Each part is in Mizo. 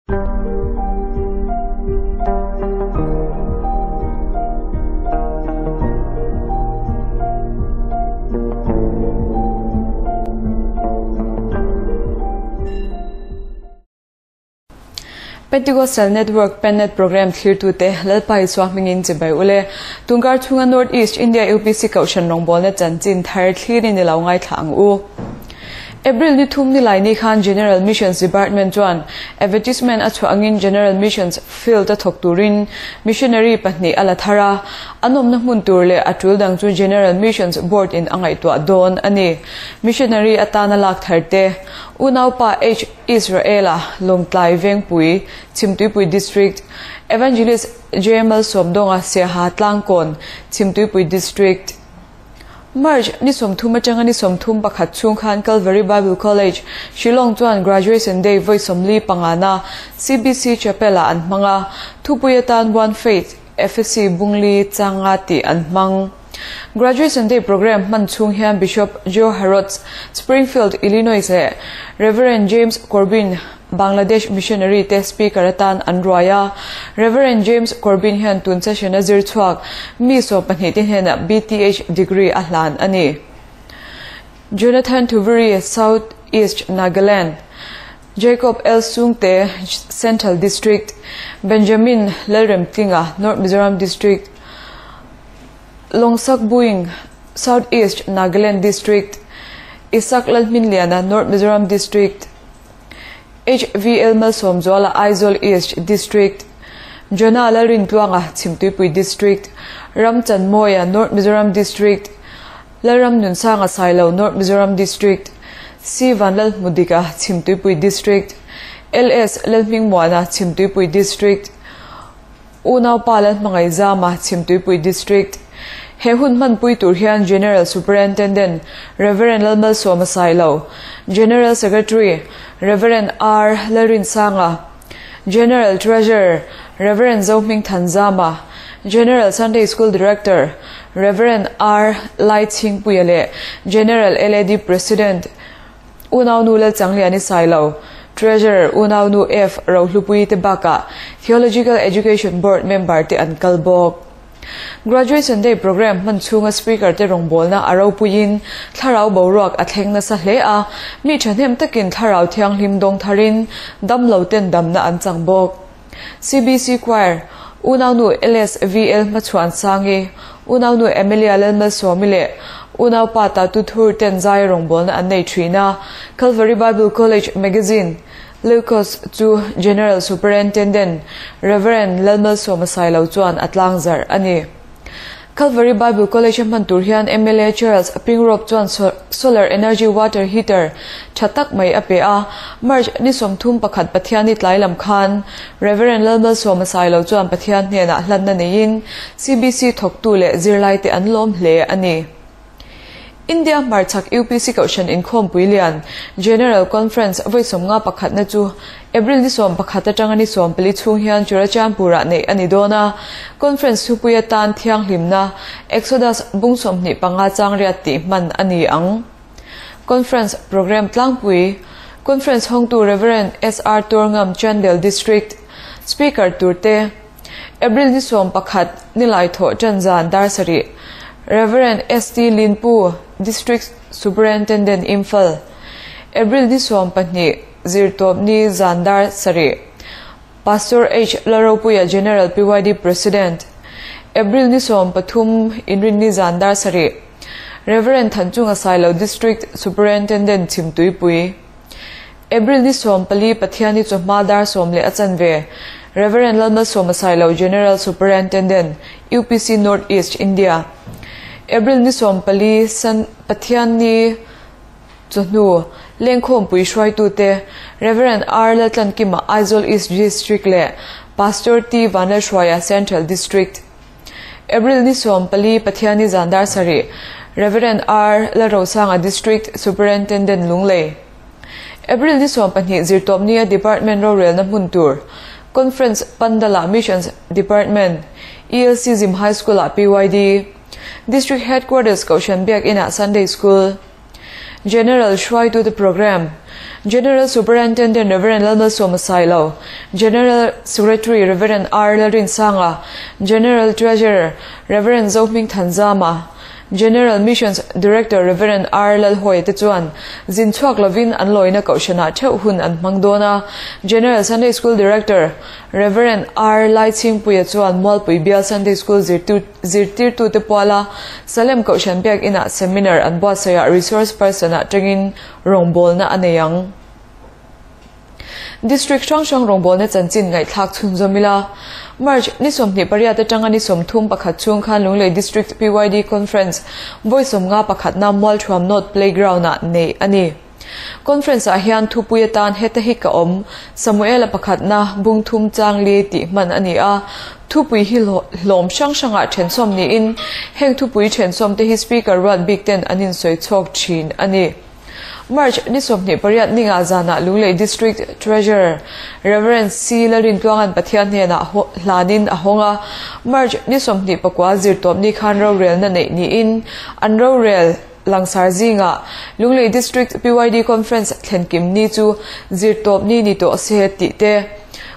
Pentecostal Network Pennet Program thlirtute Lalpa Isua hmingin chibai ule. Tunkar chhunga North East India UPC Kohhran rawngbawlna chanchin thar thlirin i lo ngaithla ang u. April ni thum ni lai ni khan General Missions Department chuan advertisement a chhuah angin General Missions Field a thawk turin missionary pahnih a la thar a, an awmna hmun tur leh a tul dang chu General Missions Board in a ngaihtuah dawn a ni. Missionary atana lak thar te, Unaupa H. Israel-a Lawngtlai Vengpui, Chhimtuipui District, Evangelist J. Malsawmdawnga Siaha Tlangkawn, Chhimtuipui District. March ni 30 atanga ni 31 chhung khan Calvary Bible College, Shillong chuan Graduation Day vawi 45 na CBC Chapel-ah an hmang a, thupui atan One Faith, Ephesi Bungli changa tih an hmang. Graduation Day program hman chhung hian Bishop Joe Harrods, Springfield, Illinois leh Rev. James Corbin, Bangladesh missionary te speaker atan an ruai a. Rev. James Corbin hian tun session a zir chhuak mi 12 te hnenah BTH degree a hlan a ni. Jonathan Thuvuri, South East Nagaland, Jacob L. Sungte, Central District, Benjamin Lalremtlinga, North Mizoram District, Lawngsak Buing, South East Nagaland District, Isak Lalhminliana, North Mizoram District, HVL Malsawmzuala, Aizawl East District, Jonah Lalrintluanga, Chhimtuipui District, Ramchanmawia, North Mizoram District, Lalramnunsanga Sailo, North Mizoram District, C Vanlalhmudika, Chhimtuipui District, LS Lalhmingmuana, Chhimtuipui District, Unaupa Lalhmangaihzama, Chhimtuipui District. He hun hmanpui tur hian General Superintendent Rev. Lalmalsawma Sailo, General Secretary Rev. R Lalrinsanga, General Treasurer Rev. Zohmingthanzama, General Sunday School Director Rev. R Laichhingpuia leh General LAD President Unaunu Lalchangliani Sailo, Treasurer Unaunu F Rohlupuii te bakah Theological Education Board member te an kal bawk. Graduation Day program hman chhunga Speaker te rawngbawlna a ropuiin thlarau boruak a thleng nasa hle a, mi thahnem takin thlarau thianghlim dawng tharin damlo ten damna an chang bawk. CBC Choir, Unaunu LSVL Hmachhuan Sangi, Unaunu Emilia Lalmalsawmi leh Unaupa Tatu Thur ten zai rawngbawlna an nei thin a, Calvary Bible College Magazine, Leucos chu General Superintendent Rev. Lalmalsawma Sailo chuan a tlangzarh a ni. Calvary Bible College a hman tur hian mla Charles Pingrawp chuan Solar Energy Water Heater tha tak mai a pe a. March ni 31 Pathianni tlai lam khan Rev. Lalmalsawma Sailo chuan Pathian hnenah hlanna neiin CBC thawktu leh zirlaite an lawm hle a ni. India hmarchhak UPC Kohhran Inkhawmpui lian General Conference vawi 51 na chu April ni 11 atanga ni 14 chhung hian Churachandpur-ah neih a ni dawn a. Conference thupui atan thianghlimna Exodus bung 25 chang riat tih hman a ni ang. Conference Programme tlangpui Conference hawngtu Rev. SR Turngam Chandel District Speaker turte April ni 11 nilai thawh tan zan dar sarih Rev. ST Linpu District Superintendent Imphal April ni 12 zirtawp ni zan dar sarih Pastor H Lalropuia General PYD President April ni 13 inrin ni zan dar sarih Rev. Thanchunga Sailo District Superintendent Chhimtuipui April ni 14 Pathianni chawhma dar sawm leh a chanve Rev. Lalmalsawma Sailo General Superintendent UPC North East India April ni 14 San Pathianni chawhnu Lengkhawmpui hruaitute Rev. R Laltlankima Aizawl East District leh Pastor T Vanlalhruaia Central District April ni 14 Pathianni zan dar sarih Rev. R Lalrosanga District Superintendent Lunglei April ni 12 zirtawpnia Department rorelna hmun tur Conference Pandala Missions Department ELC Zim High School-ah PYD District Headquarters Kohhran Biakinah Sunday School General hruaitute Programme General Superintendent Rev. Lalmalsawma Sailo, General Secretary Rev. R. Lalrinsanga, General Treasurer Rev. Zohming Thanzama, General Missions Director Rev. R. Lalhawia te chuan zin chhuak lovin an lawina kohhranah theuh hun an hmang dawn a. General Sunday School Director Rev. R. Laichhingpuia chuan Mualpui Bial Sunday School zirtirtute puala Salem Kohhran Biak Inah seminar an buatsaihah resource person ah tangin rawngbawlna a nei ang. District hrang hrang rawngbawlna chanchin ngaihthlak chhunzawm ila. March ni 28 atanga ni 31 chhung khan Lunglei District PYD Conference vawi 50 pakhatna Mualthuam North Playground ah neih a ni. Conference ah hian thupui atan heta hi ka awm, Samuela pakhatna bung thum chang li tih hman a ni a. Thupui hi hlawm hrang hrangah thensawm niin heng thupui thensawm te hi Speaker ruat bik ten an insawi chhuak thin a ni. March ni 28 ninga zanah Lunglei District Treasurer Rev. C. Lalrintluanga'n Pathian hnenah hlanin a hawng a, March ni 29 zirtawpni khan rorelna neih niin an rorel langsar zingah Lunglei District PYD Conference thlenkim ni chu zirtawpni ni tawh se tih te,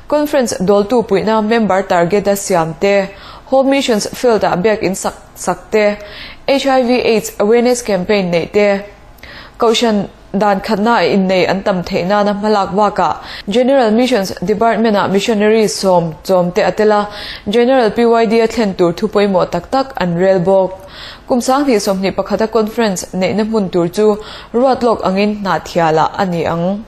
Conference dawltu puihna member target a siam te, Home Missions Field-ah biakinn sak sak te, HIV Aids Awareness Campaign neih te, Kohhran dan khatna a innei an tam theih nana hmalak bakah General Missions Department-ah missionary sawm chawm te a tel a, General PYD a thlen tur thu pawimawh tak tak an rel bawk. Kum 2021 a conference neihna hmun tur chu ruat lawk angin hnahthialah a ni ang.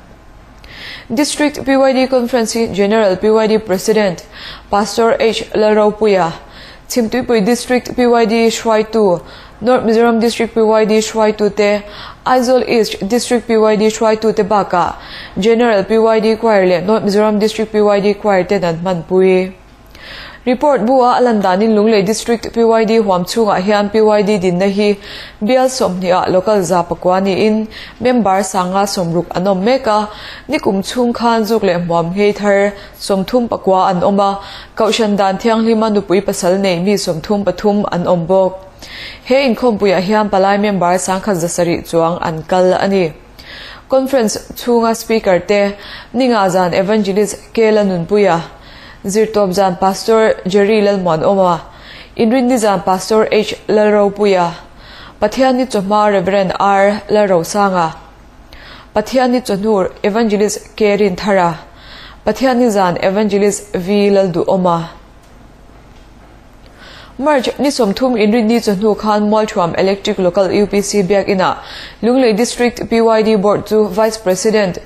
District PYD Conference hi General PYD President Pastor H Lalropuia, Chhimtuipui District PYD hruaitu, North Mizoram District PYD hruaitute, Aizawl East District PYD hruaitute bakah General PYD Choir leh North Mizoram District PYD Choir ten an hmanpui. Report bu a a lan danin Lunglei District PYD huam chhungah hian PYD dinna hi bial 20 ah local 109 niin member 160 an awm mek a, nikum chhung khan zuk leh hmuam nghei thar 39 an awm a, Kohhran dan thianghlima nupui pasal nei mi 33 an awm bawk. He inkhawmpuiah hian palai member 1,700 chuang an kal a ni. Conference chhunga Speaker te ninga zan Evangelist Kela Nunpuia, Zirtawp zan Pastor Jerry Lalmuanawma, Inrinni zan Pastor H Lalropuia, Pathianni chawhma Rev. R Lalrosanga, Pathianni chawhnu Evangelist K Rinthara, Pathianni zan Evangelist V Lalduhawma. March ni 30 Inrinni chawhnu khan Mualthuam Electric Local UPC Biakinah Lunglei District PYD Board chu Vice President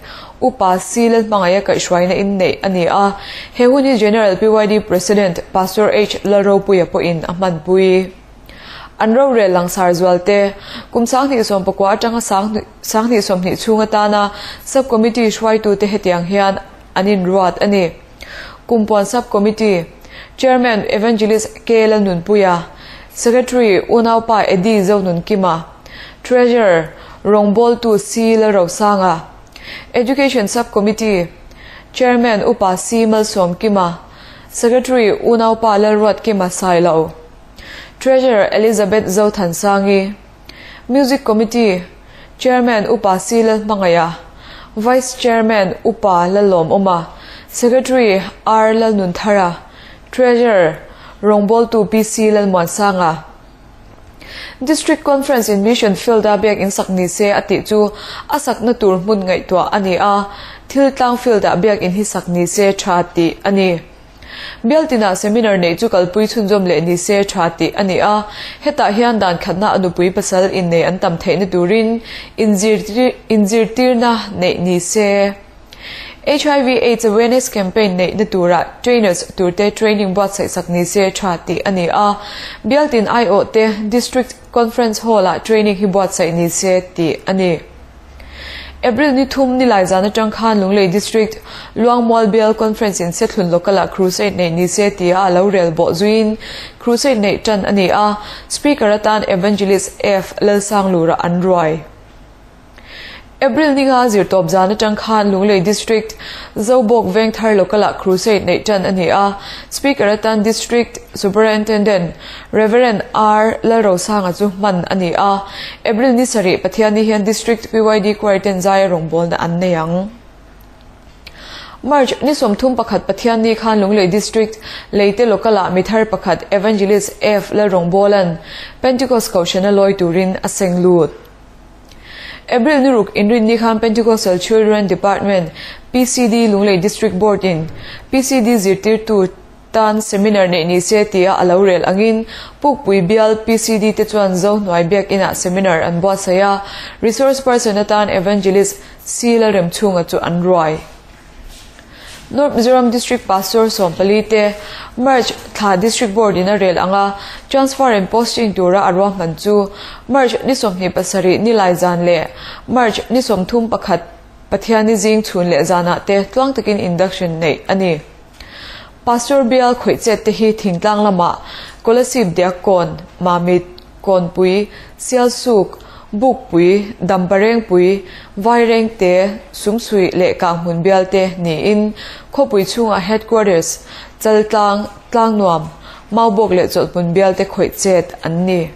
Upa C Lalhmangaia kaihhruaina in neih a ni a, he hun hi General PYD President Pastor H Lalropuia pawhin a hmanpui. An rorel langsar zual te, kum 2019 atanga 2020 chhung atana Sub Committee hruaitute hetiang hian an inruat a ni. Kumpuan Sub Committee, Chairman Evangelist K Lalnunpuia, Secretary Unaupa Eddie Zonunkima, Treasurer Rawngbawltu C Lalrosanga, Education Sub Committee, Chairman Upa C Malsawmkima, Secretary Unaupa Lalruatkima Sailo, Treasurer Elizabeth Zothansangi, Music Committee, Chairman Upa C Lalhmangaia, Vice Chairman Upa Lalawmawma, Secretary R Lalnunthara, Treasurer Rawngbawltu PC Lalmuansanga. District Conference in Mission Field-a biakinn sak ni se a tih chu a sakna tur hmun ngaihtuah a ni a, Thiltlang Field-ah biakinn hi sak ni se tha tih a ni. Bialtinah seminar neih chu kalpui chhunzawm leh ni se tha tih a ni a, hetah hian dan khatna a nupui pasal innei an tam theihna turin inzirtirna neih ni se. HIV Aids Awareness Campaign neihna turah trainers turte training buatsaih sak ni se tha tih a ni a, Bialtin aiawhte District Conference Hall-ah training hi buatsaih ni se tih a ni. April ni thum nilai zan atang khan Lunglei District Luangmual Bial Conference in Sethlun Local-ah Crusade neih ni se tia a lo rel bawh zuiin Crusade neih tan a ni a, Speaker atan Evangelist F Lalsanglura an ruai. April ni nga Zirtawp zan atang khan Lunglei District, Zobawk Vengthar Local-ah Crusade neih tan a ni a, Speaker atan District Superintendent Rev. R. Lalrosanga chu hman a ni a, April ni sarih Pathianni hian District PYD Choir ten zaia rawngbawlna an nei ang. March ni 31 Pathianni khan Lunglei District Leite Local-ah mi thar pakhat Evangelist F. Lalrawngbawla'n Pentecost Kohhrana lawi turin a seng lut. April ni ruk inrinni khan Pentecostal Children Department, PCD, Lunglei District Board in PCD zirtirtu tan seminar neih ni se tia a lo rel angin Pukpui bial PCD te chuan Zohnuai Biakinah seminar an buatsaih a, resource person atan Evangelist C Lalremchhunga chu an ruai. North Mizoram District Pastor 14 te March thla District Board in a rel anga transfer and posting tura a ruahman chu March ni 27 nilai zan leh March ni 31 Pathianni zing chhun leh zanah te tluang takin induction neih a ni. Pastor bial khawih chet te hi thingtlang lamah Kolasib Diakkawn, Mamit, Kawnpui, Sialsuk, Bukpui, Damparengpui, Vairengte, Sumsuih leh Kanghmun bial te niin khawpui chhungah Headquarters, Chaltlang, Tlangnuam, Maubawk leh Chawlhhmun bial te khawih chet an ni.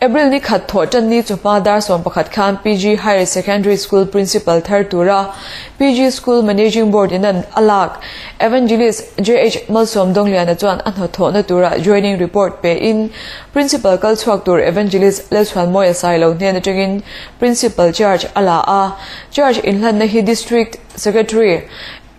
April ni khat thawh tan ni chu hma dar 11 khan PG Higher Secondary School Principal thar tura PG School Managing Board in an a lak Evangelist JH Malsawm Dawngliana chuan a hnathawhna tura joining report pe in Principal kal chhuak tur Evangelist Lalchhuanmawia Sailo hnen atangin Principal charge a la a, charge inhlanna hi District Secretary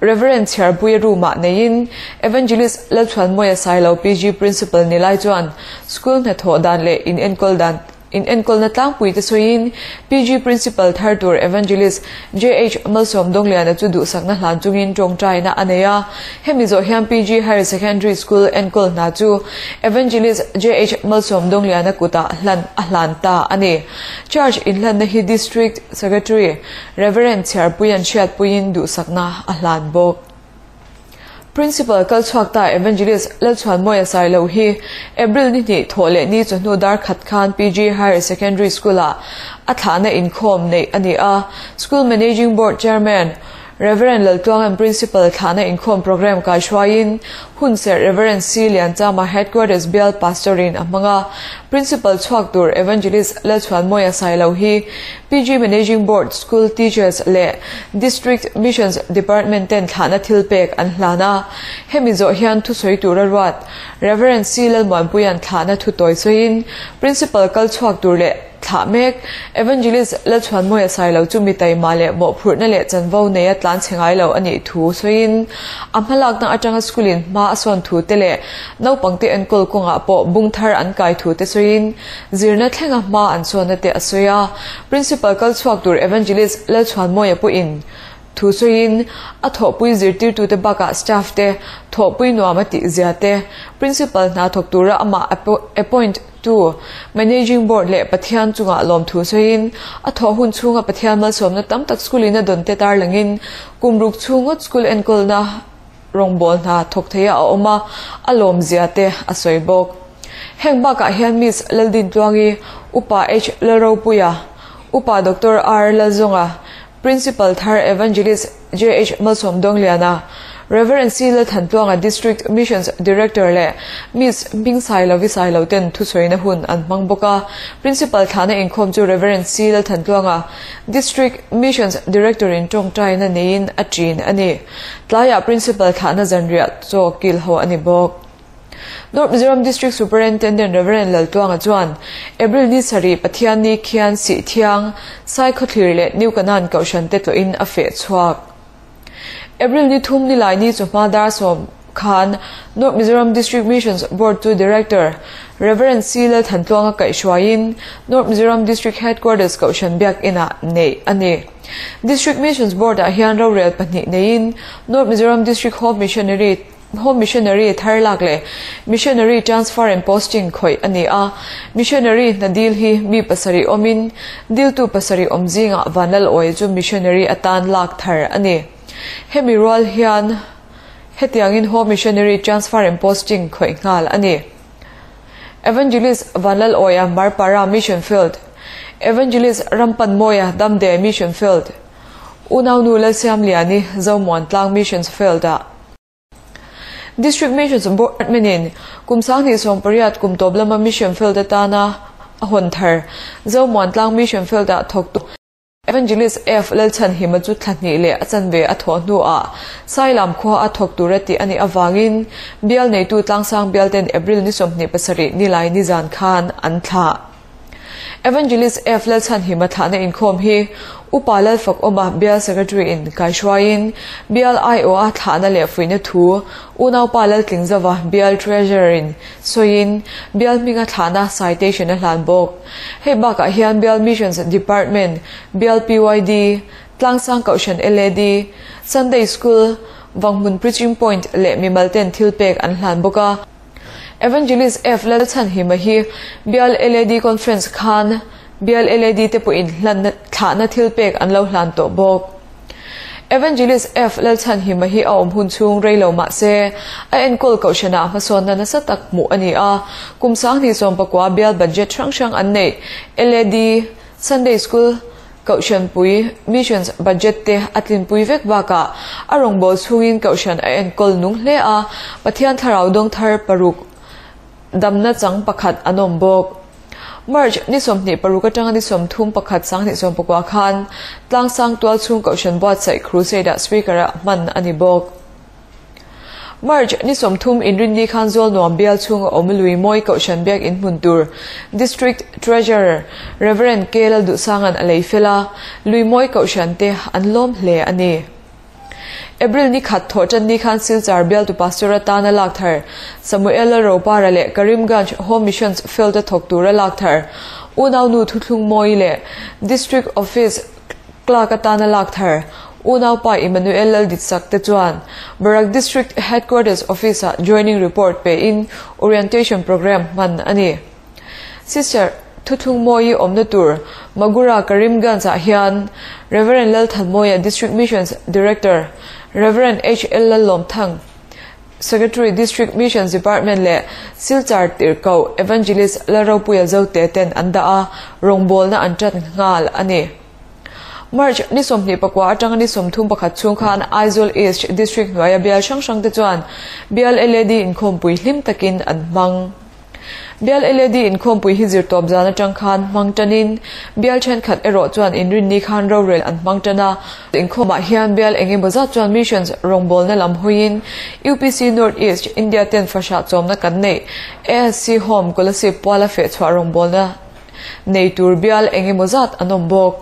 Rev. Chhiarpuia room-ah neiin Evangelist Lalchhuanmawia Sailo PG Principal ni lai chuan school hnathawh dan leh in enkawl dan in enkawlna tlangpui te sawiin PG Principal thar tur Evangelist JH Malsawm Dawngliana chu duhsakna hlan chungin tawngtaina a nei a. Hemi zawh hian PG Higher Secondary School enkawl hna chu Evangelist JH Malsawm Dawngliana kutah hlan a hlan ta a ni. Charge inhlanna hi District Secretary Rev. Chhiarpuia'n hriatpuiin duhsakna a hlan bawk. Principal kal chhuak ta Evangelist Lalchhuanmawia Sailo hi April ni hnih thawh leh ni chawhnu dar khat khan PG Higher Secondary School-ah a thlahna inkhawm neih a ni a. School Managing Board Chairman Rev. Laltluanga'n Principal thlahna inkhawm programme kaihruaiin hunserh Rev. C. Lianchama Headquarters Bial Pastor-in a hmang a. Principal chhuak tur Evangelist Lalchhuanmawia Sailo hi PG Managing Board, School Teachers leh District Missions Department ten thlahna thil pek an hlan a. Hemi zawh hian thusawi tura ruat Rev. C. Lalmuanpuia'n thlahna thu tawi sawiin Principal kal chhuak tur leh thlah mek Evangelist Lalchhuanmawia Sailo chu mi taima leh mawhphurhna leh chanvo neia tlan chhe ngai lo a nih thu sawiin a hmalakna atanga school in hma a sawn thu te leh naupangte enkawl kawngah pawh bung thar an kai thu te sawiin zirna thlenga hma an sawnna te a sawi a. Principal kal chhuak tur Evangelist Lalchhuanmawia pawhin Thu sawiin, a thawhpui zirtirtute bakah staff te thawhpui nuam a tih zia te, Principal hna thawk tura amah appoint tu Managing Board leh Pathian chungah lawmthu sawiin, a thawh hun chhunga Pathian malsawmna tam tak school in a dawn te tarlangin kum ruk chhung ngawt school enkawlna rawngbawl hna thawk theia a awm a, a lawm zia te a sawi bawk. Heng bakah hian Miss Laldintluangi, Upa H Lalropuia, Upa Doctor R Lalzawnga, Principal thar Evangelist JH Malsawm Dawngliana, Rev. C Lalthantluanga District Missions Director leh Miss Hming Sailovi Sailo ten thusawiina hun an hmang bawk a. Principal thlahna inkhawm chu Rev. C Lalthantluanga District Missions Director in tawngtaina neiin a ṭin a ni. Tlaiah Principal thlahna zanriah chaw kil ho a ni bawk. North Mizoram District Superintendent Rev. Laltluanga chuan April ni sarih Pathianni khian Sihthiang, Saikhawthlir leh New Canaan Kohhran te tlawhin a feh chhuak. April ni thum ni lai ni chawhma dar sawm khan North Mizoram District Missions Board chu Director Rev. C. Lalthantluanga kaihhruaiin North Mizoram District Headquarters Kohhran Biakinah neih a ni. District Missions Board-ah hian rorel pahnih neiin North Mizoram District Home Missionary Home Missionary thar lak leh Missionary Transfer and Posting khawih a ni a. Missionary hna dil hi mi pasarih awmin diltu pasarih awm zingah Vanlal Awi chu Missionary atan lak thar a ni. Hemi rual hian hetiangin Home Missionary Transfer and Posting khawih nghal a ni. Evangelist Vanlal Awia Marpara Mission Field. Evangelist Rampanmawia Damde Mission Field, Unaunu Lalsiamliani Zomuantlang Missions Field-ah. District Missions Board-in kum 2018 kum tawp lama Mission Field atana a hawn thar Zomuantlang Mission Field-ah thawktu Evangelist F. Lalchhanhima chu thla hnih leh a chanve a thawh hnuah Sailam khua a thawk tur a tih a nih avangin bial neitu tlangsang bialten April ni 27 nilai nizan khan an thlah. Evangelist F. Lalchhanhima thlahna inkhawm hi Upa Lalfakawma Bial Secretary in kaihruaiin Bial aiawha thlahna leh fuihna thu Unaupa Laltlingzova Bial Treasurer in sawiin Bial hminga thlahna citation a hlan bawk. Hei bakah hian Bial Missions Department, Bial PYD, Tlangsang Kohhran LAD, Sunday School, Vanghmun Preaching Point leh mimal ten thilpek an hlan bawk a. Evangelist F. Lalchhanhima hi Bial LAD Conference khan Bial LAD te pawhin hlanna thlahna thilpek an lo hlan tawh bawk. Evangelist F. Lalchhanhima hi a awm hun chhung rei lo mah se, a enkawl kohhranah hmasawnna nasa tak hmuh a ni a, kum 2019 Bial budget hrang hrang an neih LAD, Sunday School, Kohhranpui, Missions, budget te a tlinpui vek bakah a rawngbâwl chhungin Kohhran a enkawl nung hle a, Pathian thlarau dawng thar paruk damna chang pakhat an awm bawk. March ni 26 atanga ni 31 2019 khan Tlangsang tualchhung Kohhran buatsaih Crusade-ah Speaker-ah hman a ni bawk. March ni 30 inrinni khan Zawlnuam bial chhunga awm lui mawi Kohhran biak in hmun tur District Treasurer Rev. K. Lalduhsanga'n a lei fel a, lui mawi Kohhran te an lawm hle a ni. April ni khat thawh tan ni khan Silchar bialtu Pastor atana lak thar Samuel Lalropara leh Karimganj Home Missions Field-a thawk tura lak thar Unaunu Thuthlung Mawi leh District Office Clerk atana lak thar Unaupa Emmanuel Lalditsak te chuan Barak District Headquarters Office-ah joining report pein orientation programme hman a ni. Sister Thuthlung Mawi awmna tur Magura Karimganj-ah hian Rev. Lalthanmawia District Missions Director Rev. HL Lallawmthang, Secretary District Missions Department leh Silchar Tirhkoh Evangelist Lalropuia Zote ten an dah a, rawngbawlna an ṭan nghal a ni. March ni 24 atanga ni 31 chhung khan Aizawl East District hnuaia bial hrang hrang te chuan bial LAD inkhawmpui hlim takin an hmang. Bial LAD inkhawmpui hi zirtawp zan atang khan hmang tanin bial thenkhat erawh chuan inrinni khan rorel an hmang tan a. Inkhawmah hian bial eng emaw zat chuan Missions rawngbawlna lam hawiin UPC North East India ten fahrah chawmna kan neih ASC Home Kolasib puala fehchhuah rawngbawlna nei tur bial eng emaw zat an awm bawk.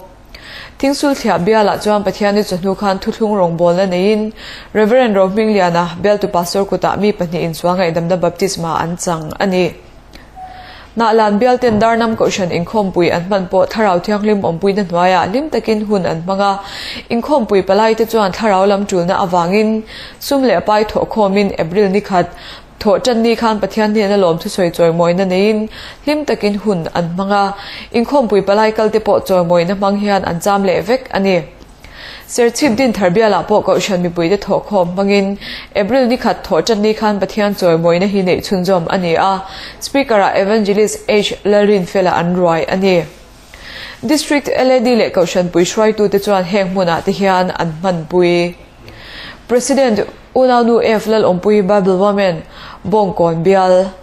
Thingsul thliah bialah chuan Pathianni chawhnu khan thuthlung rawngbawlna neiin Rev. Rohmingliana, bialtu pastor kutah mi pahnihin chuang ngaihdamna baptisma an chang a ni. Hnahlan bialten Darnam Kohhran inkhawmpui an hman pawh Thlarau Thianghlim awmpuina hnuaiah hlim takin hun an hmang a. Inkhawmpui palaite chuan thlarau lam tulna avangin sum leh pai thawhkhawmin April ni khat Thawh ṭanni khan Pathian hnena lawm thusawi chawimawina neiin hlim takin hun an hmang a, inkhawmpui palai kalte pawh chawimawina hmang hian an cham leh vek a ni. Serchhip Dinthar bialah pawh Kohhran mipuite thawhkhawm hmangin April ni khat thawh ṭanni khan Pathian chawimawina hi neih chhunzawm a ni a, Speaker-ah Evangelist H. Lalrinfela an ruai a ni. District LAD leh Kohhranpui hruaitute chuan heng hmunah te hian an hmanpui. President Unaunu F. Lalawmpui Bible Women, Bawngkawn Bial,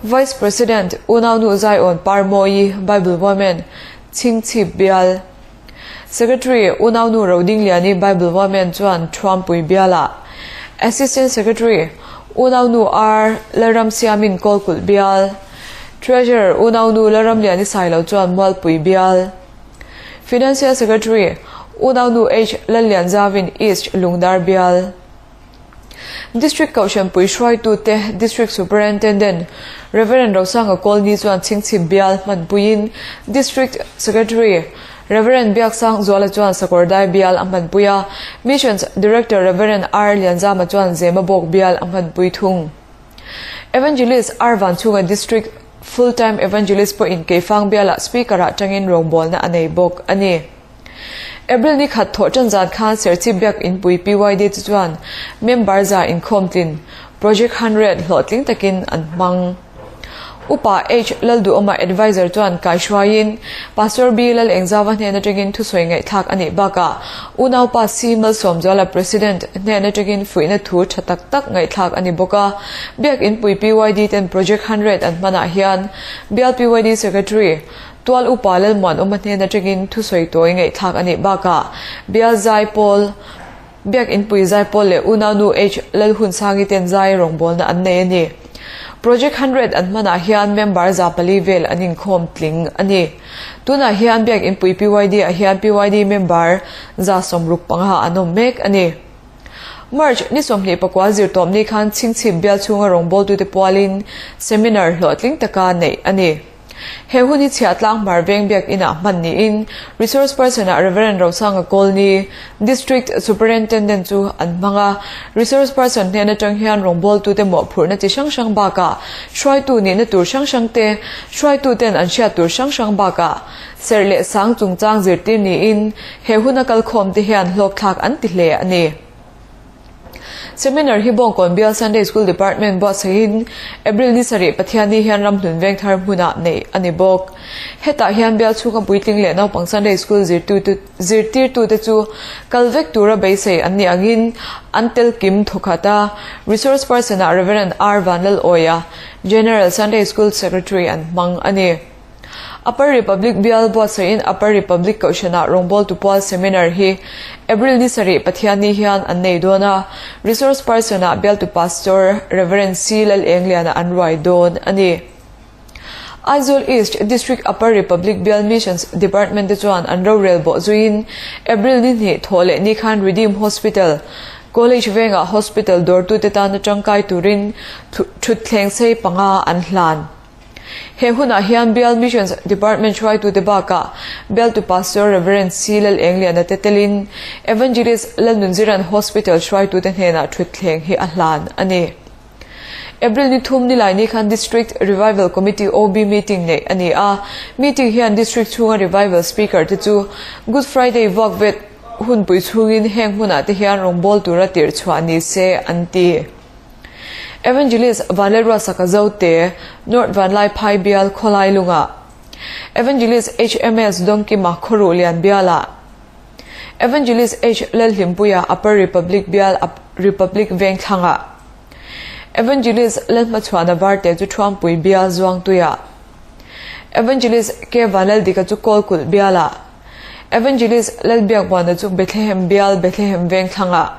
Vice President Unaunu Zaiawn Parmawi Bible Women, Chhingchhip Bial, Secretary Unaunu Rodingliani Bible Women chuan Thuampui Bialah, Assistant Secretary Unaunu R. Lalramsiamin Kawlkulh Bial, Treasurer Unaunu Lalramliani Sailo chuan Mualpui Bial, Financial Secretary Unaunu H. Lallianzavin East Lungdar Bial, District Kohhranpui hruaitute District Superintendent Rev. Rosanga Kawlni chuan Chhingchhip Bial hmanpuiin District Secretary Rev. Biaksang Zuala chuan Sakawrdai Bial a hmanpui a, Missions Director Rev. R. Lianzama chuan Zemabawk Bial a hmanpui thung. Evangelist R. Vanchhunga District Full Time Evangelist pawhin Keifang Bialah Speaker-ah tangin rawngbawlna a nei bawk a ni. April ni khat thawh tan zan khan Serchhip Biak Inpui PYD chu chuan member za inkhawm tlin Project 100 hlawhtling takin an hmang. Upa H Lalduhawma Adviser chuan kaihruaiin Pastor B Lalengzauva hnen atangin thusawi ngaihthlak a nih bakah unaupa C Malsawmzuala President hnen atangin fuihna thu tha tak tak ngaihthlak a ni bawk a. Biakinpui PYD ten Project 100 an hmanah hian Bial PYD Secretary Tual Upa Lalmuanawma hnen atangin thusawi tawi ngaihthlak a nih bakah Bial Zaipawl Biakinpui Zaipawl leh Unaunu H Lalhunsangi ten zai rawngbawlna an nei a ni. Project 100 an hmanah hian member 400 vel an inkhawm tling a ni. Tunah hian Biakinpui PYD ah hian PYD member 65 an awm mek a ni. March ni 29 zirtawpni khan Chhingchhip bial chhunga rawngbawltute pualin seminar hlawhtling taka neih a ni. He hun hi Chhiahtlang Hmar Veng Biakinah hman niin Resource Person-ah Rev. Rosanga Kawlni, District Superintendent chu an hmang a. Resource Person hnen atang hian rawngbawltute mawhphurhna chi hrang hrang bakah hruaitu nihna tur hrang hrang te, hruaituten an hriat tur hrang hrang bakah serh leh sang chungchang zirtir niin he huna kalkhawmte hian hlawkthlak an ti hle a ni. Seminar hi Bawngkawn Bial Sunday School Department buatsaihin April ni sarih Pathianni hian Ramhlun Vengthar hmunah neih a ni bawk. Hetah hian bial chhunga puitling leh naupang Sunday School zirtirtute chu kal vek tura beisei an nih angin an tel kim thawkhat a. Resource person-ah Rev. R Vanlalawia, General Sunday School Secretary an hmang a ni. Upper Republic bial buatsaihin Upper Republic Kohhranah rawngbawltu pual seminar hi April ni sarih Pathianni hian an nei dawn a, resource person-ah bialtu Pastor Rev. C Lalengliana an ruai dawn a ni. Aizawl East District Upper Republic bial Missions Department te chuan an rorel bawh zuiin April ni hnih thawh leh ni khan Redeem Hospital, College vengah hospital dawrtute tana tangkai turin thutthleng sei panga an hlan. He hunah hian Bial Missions Department hruaitute bakah Bialtu Pastor Rev. C Lalengliana te telin Evangelist Lalnunziran Hospital hruaitute hnenah thutthleng hi a hlan a ni. April ni thum nilai ni khan District Revival Committee OB meeting neih a ni a, meeting hian District chhunga Revival Speaker te chu Good Friday vuakvet hunpui chhungin heng hmunah te hian rawngbâwl tura tirh chhuah ni se an ti. Evangelist Vanlalruasaka Zote, North Vanlaiphai bial Khawlai lungah, Evangelist HMS Dawngkima Khawruh Lian bialah, Evangelist H Lalhlimpuia Upper Republic bial Republic Vengthlangah, Evangelist Lalhmachhuana Varte chu Thuampui bial Zuangtuiah, Evangelist K Vanlaldika chu Kawlkulh bialah, Evangelist Lalbiakbuana chu Bethlehem bial Bethlehem Vengthlangah.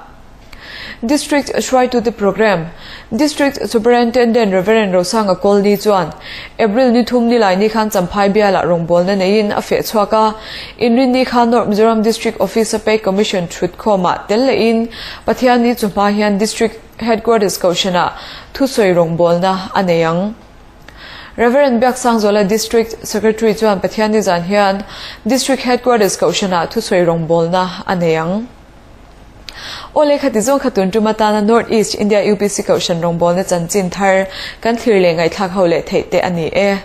District hruaitute Programme, District Superintendent Rev. Rosanga Kawlni chuan April ni thum nilai ni khan Champhai bialah rawngbawlna neiin a feh chhuak a, Inrinni khan North Mizoram District Office-a Pay Commission thutkhawmah tel lehin Pathianni chu hma hian District Headquarters Kohhranah thusawi rawngbawlna a nei ang. Rev. Biaksangzuala District Secretary chuan Pathianni zan hian District Headquarters Kohhranah thusawi rawngbawlna a nei ang. Aw lehkha ti zawng kha tun tum atana North East India UPC Kohhran rawngbawlna chanchin thar kan thlir leh ngaihthlak ho leh theih te a ni e.